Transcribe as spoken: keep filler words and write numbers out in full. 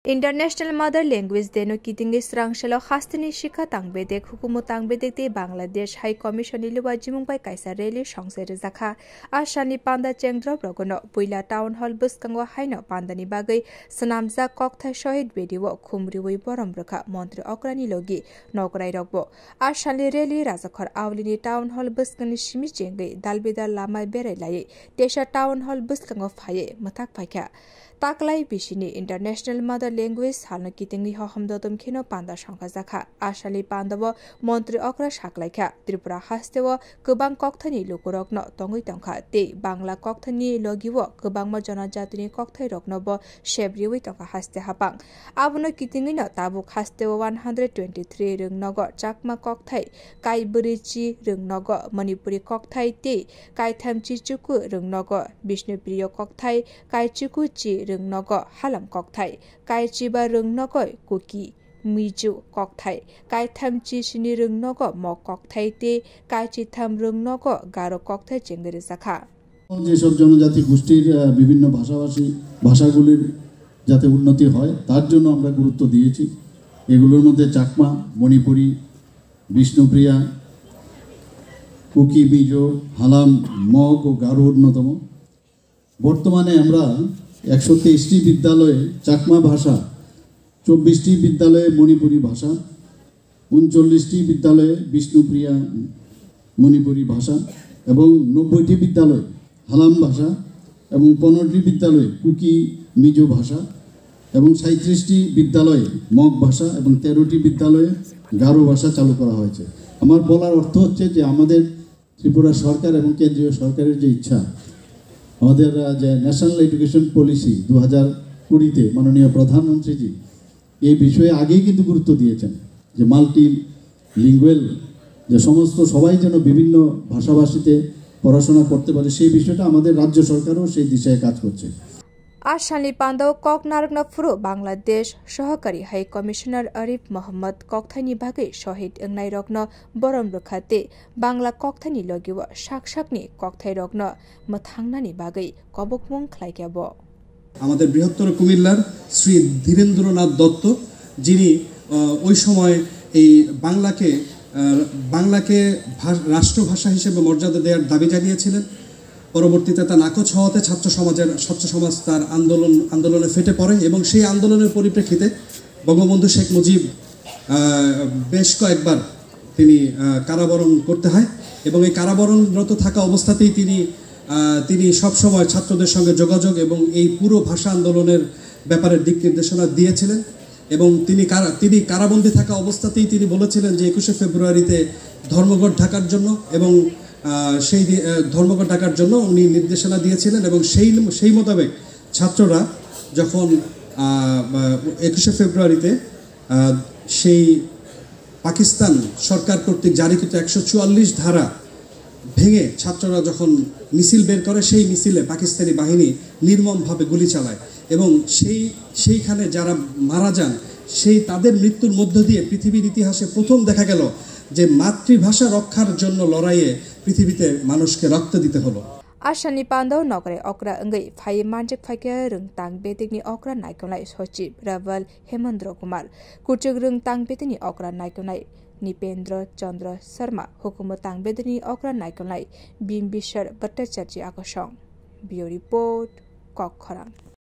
International Mother Language Day no kitingwi swrang salo hasteni sikha tangbedek, hukumu tangbedek tei Bangladesh High Commission ni luwa jimung bai kaisa rally songse rwjakha. A salni panda chengdrop rogono puila Town Hall bwskango haino pandani bagwi swnamjak kokthai Shohid Bedi o khum riwi borom rwkha montri okrani logi nokrai rokbo. A salni rally Rajakhor Aulini Town Hall bwskangni simi chengwi dalbidal lama berai laiwi teisa Town Hall bwskango phaiwi mwthak phaikha. Taklai bisini International Mother Language salno kitingwi hohom dodom kheno panda songkhajakha. A salni pandao montri okra saklaikha, Tripura hasteo kwbang kokthaini lukurokno tongwi tongkha tei Bangla kokthaini logio kwbangma jonojatini kokthairoknobo sebriwi tongkha haste hapang. Abono kitingwino tabuk hasteo one hundred twenty three rwngnogo Chakma kokthai, kaibwrwi chi rwngnogo Manipuri kokthai tei kaitham chi chuku rwngnogo Bishnupriya kokthai, kaichuku chi rwngnogo Halam kokthai, kaichiba rwngnogo Kuki, Mizo kokthai, kaitham chi sini rwngnogo Mog kokthai tei kaichitham rwngnogo Garo kokthai chengwi rwjakha. যেসব জনজাতি গোষ্ঠীর, আহ, বিভিন্ন ভাষাভাষী, ভাষাগুলির যাতে উন্নতি হয়, তার জন্য আমরা গুরুত্ব দিয়েছি। এগুলোর মধ্যে চাকমা, মণিপুরি, বিষ্ণুপ্রিয়া, কুকি, মিজো, হালাম, মগ ও গারো অন্যতম। বর্তমানে আমরা একশো তেইশটি বিদ্যালয়ে চাকমা ভাষা, চব্বিশটি বিদ্যালয়ে মণিপুরি ভাষা, ঊনচল্লিশটি বিদ্যালয়ে বিষ্ণুপ্রিয়া মণিপুরি ভাষা এবং নব্বইটি বিদ্যালয়ে হালাম ভাষা এবং পনেরোটি বিদ্যালয়ে কুকি মিজো ভাষা এবং সাঁইত্রিশটি বিদ্যালয়ে মগ ভাষা এবং তেরোটি বিদ্যালয়ে গারো ভাষা চালু করা হয়েছে। আমার বলার অর্থ হচ্ছে যে আমাদের ত্রিপুরা সরকার এবং কেন্দ্রীয় সরকারের যে ইচ্ছা, আমাদের, আহ, যে ন্যাশনাল এডুকেশন পলিসি দু হাজার কুড়িতে মাননীয় প্রধানমন্ত্রীজি এই বিষয়ে আগেই কিন্তু গুরুত্ব দিয়েছেন যে মাল্টি লিঙ্গুয়াল, যে সমস্ত সবাই যেন বিভিন্ন ভাষাভাষীতে পড়াশোনা করতে পারে, সেই বিষয়টা আমাদের রাজ্য সরকারও সেই দিশায় কাজ করছে। A salni pandao kok narwkna phuru Bangladesh Sohokari High Commissioner Arif Mohammad kokthaini bagwi shohid wngnairokno borom rwkha tei Bangla kokthaini logio sak sakni kokthairokno mwthangnani bagwi kobokmung khlaikha bo. আমাদের বৃহত্তর কুমিল্লার শ্রী ধীরেন্দ্রনাথ দত্ত, যিনি, আহ, ওই সময় এই বাংলাকে, আহ, বাংলাকে ভা-, রাষ্ট্রভাষা হিসেবে মর্যাদা দেওয়ার দাবি জানিয়েছিলেন। পরবর্তীতে তা নাকচ হওয়াতে ছাত্র সমাজের, ছাত্র সমাজ তার আন্দোলন, আন্দোলনে ফেটে পড়ে এবং সেই আন্দোলনের পরিপ্রেক্ষিতে বঙ্গবন্ধু শেখ মুজিব, আহ, বেশ কয়েকবার তিনি, আহ, কারাবরণ করতে হয় এবং এই কারাবরণরত থাকা অবস্থাতেই তিনি, আহ, তিনি সবসময় ছাত্রদের সঙ্গে যোগাযোগ এবং এই পুরো ভাষা আন্দোলনের ব্যাপারে দিক নির্দেশনা দিয়েছিলেন এবং তিনি কারা-, তিনি কারাবন্দী থাকা অবস্থাতেই তিনি বলেছিলেন যে একুশে ফেব্রুয়ারিতে ধর্মঘট ডাকার জন্য এবং, আহ, সেই দি-, আহ, ধর্মঘট ডাকার জন্য উনি নির্দেশনা দিয়েছিলেন এবং সেই, সেই মোতাবেক ছাত্ররা যখন, আহ, আহ, একুশে ফেব্রুয়ারিতে, আহ, সেই পাকিস্তান সরকার কর্তৃক জারিকৃত একশো চুয়াল্লিশ ধারা ভেঙে ছাত্ররা যখন মিছিল বের করে, সেই মিছিলে পাকিস্তানি বাহিনী নির্মমভাবে গুলি চালায় এবং সেই, সেইখানে যারা মারা যান, সেই তাদের মৃত্যুর মধ্য দিয়ে পৃথিবীর ইতিহাসে প্রথম দেখা গেল যে মাতৃভাষা রক্ষার জন্য লড়াইয়ে পৃথিবীতে মানুষকে রক্ত দিতে হলো। A salni pandao nokrai okra wngwi phaiwi manjak phaikha rwngtang bedekni okra naikolnai sochib Raval Hemendra Kumar, kuchuk rwngtang bedekni okra naikolnai Nipendra Chandra Sharma, hukumu tang bedekni okra naikolnai Bimbisar Bhattacharjee Akosong. Bureau Report, Kokkhorang.